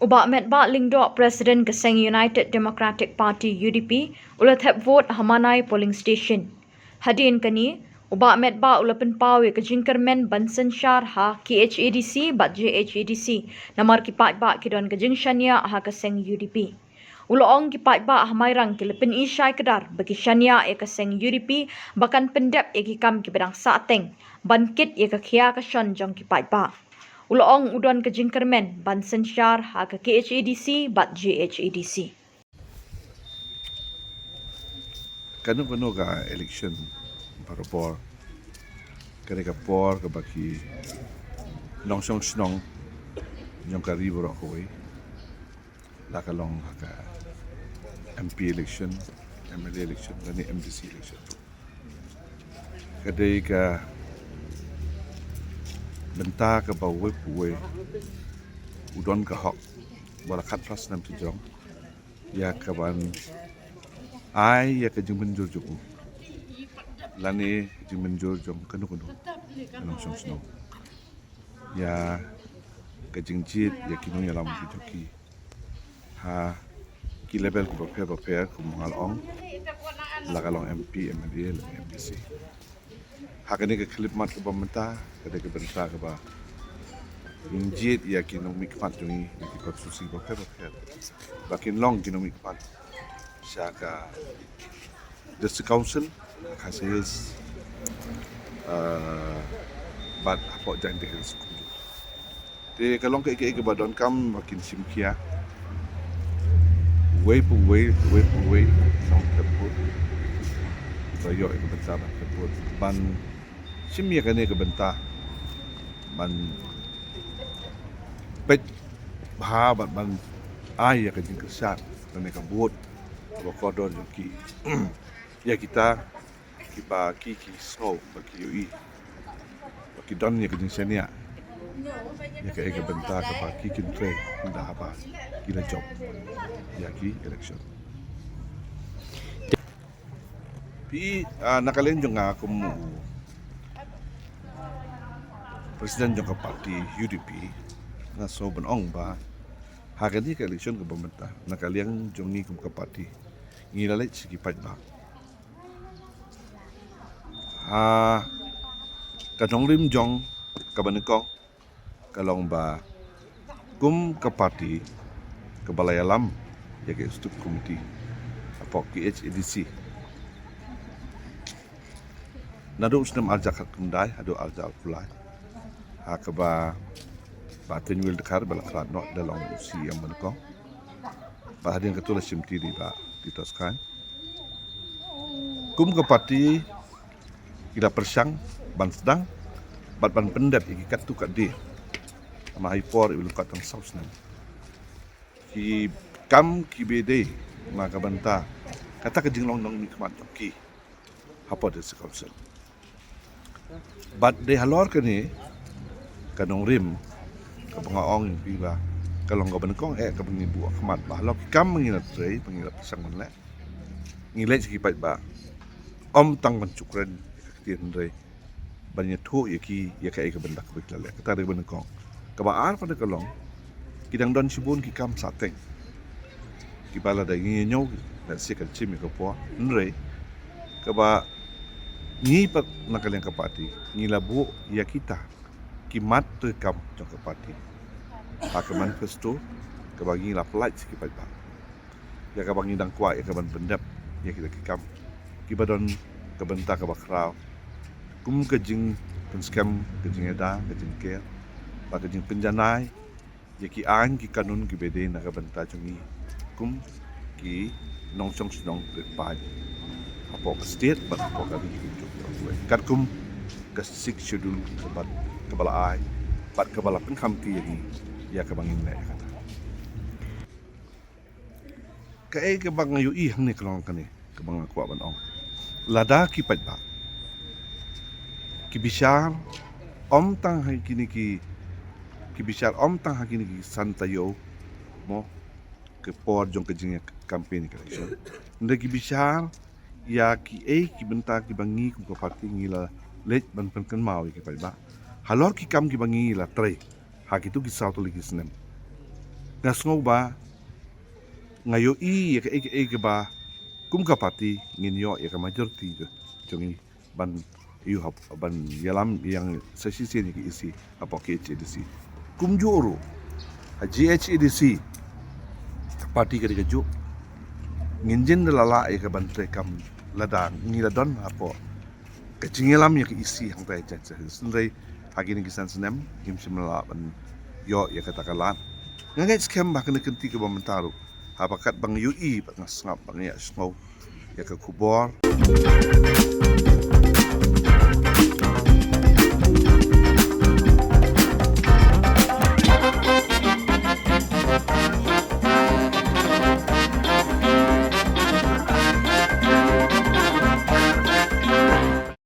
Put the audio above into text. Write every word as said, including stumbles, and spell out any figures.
U Bah Metbah Lyngdoh, President ka seng United Democratic Party, U D P, u la thep vote ha Manai polling station. Hadien kane, u Bah Metbah u la pynpaw ïa ka jingkyrmen ban synshar ha K H A D C bad J H A D C, namar ki paidbah ki don ka jingshaniah ha ka seng U D P. U la ong ki paidbah ha Mairang ki la pyni shai kdar ba ki shaniah ïa ka seng U D P ba kan pyndep ïa ki kam kiba dang sahteng, ban kit ïa ka khia ka shon jong ki paidbah. U la ong u don ka jingkyrmen ban synshar ha ka K H A D C bad J H A D C. Kano kano ka election, barabor ka dei ka por kaba ki nongshong shnong jong ka ri baroh kawei, la ka long ha ka M P election, M L A election lane M D C election, ka dei ka bynta kaba uwei pa uwei u don ka hok ba la khatphra snem sha jrong ïa ka ban ai ïa ka jingmynjur jong u lane ka jingmynjur jong kano kano ka nongshong shnong ïa ka jingjied ïa ki nongïalam ki jong ki ha ki level kiba pher ba pher, kum nga la ong, la ka long M P, M L A lane M D C. Ha kane ka khyllipmat kaba mynta ka dei ka bynta kaba ngin jied ïa ki nongmihkhmat jong ngi na ki constituency bapher bapher ba kin long ki nongmihkhmat sha ka District Council, Khasi Hills, eh, bad hapoh Jaintia Hills kumjuh. Te ka long kaei kaei kaba donkam ba kin shim khia. Uwei pa uwei, uwei pa uwei, nong thep vote, ba ïoh ïa ka bynta ban thep vote, ban shim ïa kane ka bynta ban peit bha bad ban ai ïa ka jingkyrshan kane ka vote kaba kordor jong ki ïa kita kiba ki, ki sngew ba ki ïohi ba ki don ïa ka jingshaniah ïa kaei ka bynta kaba ki kin trei ynda haba ki la jop ïa ki election. Phi, ah, na ka liang jong nga kum u president jong ka party U D P, nga sngew ban ong ba ha kane ka election kaba mynta, na ka liang jong ngi kum ka party, ngi la leit sha ki paidbah. Ha ka nongrim jong kaba nyngkong ka long ba kum ka party kaba la ïalam ïa ka executive committee hapoh K H A D C naduh u snem arhajar khatkhyndai haduh arhajar arphew lai, ha kaba Bah Tynwiel Dkhar ba la khlad noh da long u C E M ba nyngkong. Bad hadien kata la shimti da i Bah Titos Chyne. Kum ka party ki la pyrshang ban sdang bad ban pyndep ïa ki katto katne. Namar ha i por iba lyngkot tang saw snem ki kam kiba dei na ka bynta kata ka jinglong nongmihkhmat jong ki hapoh District Council. Bad dei halor kane ka nongrim kaba nga ong ïa phi ba ka long kaba nyngkong eh kaba ngi buh khmat ba halor ki kam ba ngi la trei ba ngi la pyrshang ban leh, ngi leit sha ki paidbah ym tang ban shu kren ïa ka ktien hynrei ban ïathuh ïa ki ïa kaei ka bynta kaba ki la leh. Kata dei kaba nyngkong. Kaba ar pat ka long ki dang don shibun ki kam sahteng kiba lada ngi ïa ñiew lehse kan shim ïa ka por, hynrei kaba ngi pat na ka liang ka party ngi la buh ïa kita ki mat treikam jong ka party ha ka manifesto kaba ngi la pynlait sha ki paidbah, ïa kaba ngi dang kwah ïa ka ban pyndep ïa kita ki kam kiba don ka bynta kaba khraw kum ka jingpynskhem, ka jingïada, ka jingker bad ka jingpynjanai ïa ki aiñ ki kanun kiba dei na ka bynta jong ngi kum ki nongshong shnong rit paid hapoh ka state bad hapoh ka ri kumjuh. Katkum ka Sixth Schedule kaba, kaba la ai bad kaba la pynkham ïa ngi ïa kaba ngin leh ïa kata. Kaei kaba nga ïohi hangne ka long kane kaba nga kwah ban ong. Lada ki paidbah ki bishar ym tang ha kine ki, ki bishar ym tang ha kine ki san taïew mo, ka por jong ka jingïa campaign ka election, hynrei ki bishar ïa kiei ki bynta kiba ngi kum ka party ngi la leit ban pynkynmaw ïa ki paidbah halor ki kam kiba ngi la trei ha kito ki saw tylli ki snem. Nga sngew ba nga ïohi ïa kaei kaei kaba kum ka party ngin ïoh ïa ka majority jong ngi ban ïoh ban ïalam ïa sa shisien ïa ka E C hapoh K H A D C. Kumjuh ruh ha G H A D C, party ka dei kajuh. Ngin jin da la lah ïa ka ban treikam lada ngi la don hapoh ka jingïalam ïa ka E C hangta ïa Jaintia Hills. Hynrei ha kine ki san snem ngim shym la lah ban ïoh ïa kata ka lad. Nga ngeit skhem ba ha kane ka kynti kaba mynta ruh, haba katba nga ïohi bad nga sngap bad nga ïohsngew ïa ka khubor.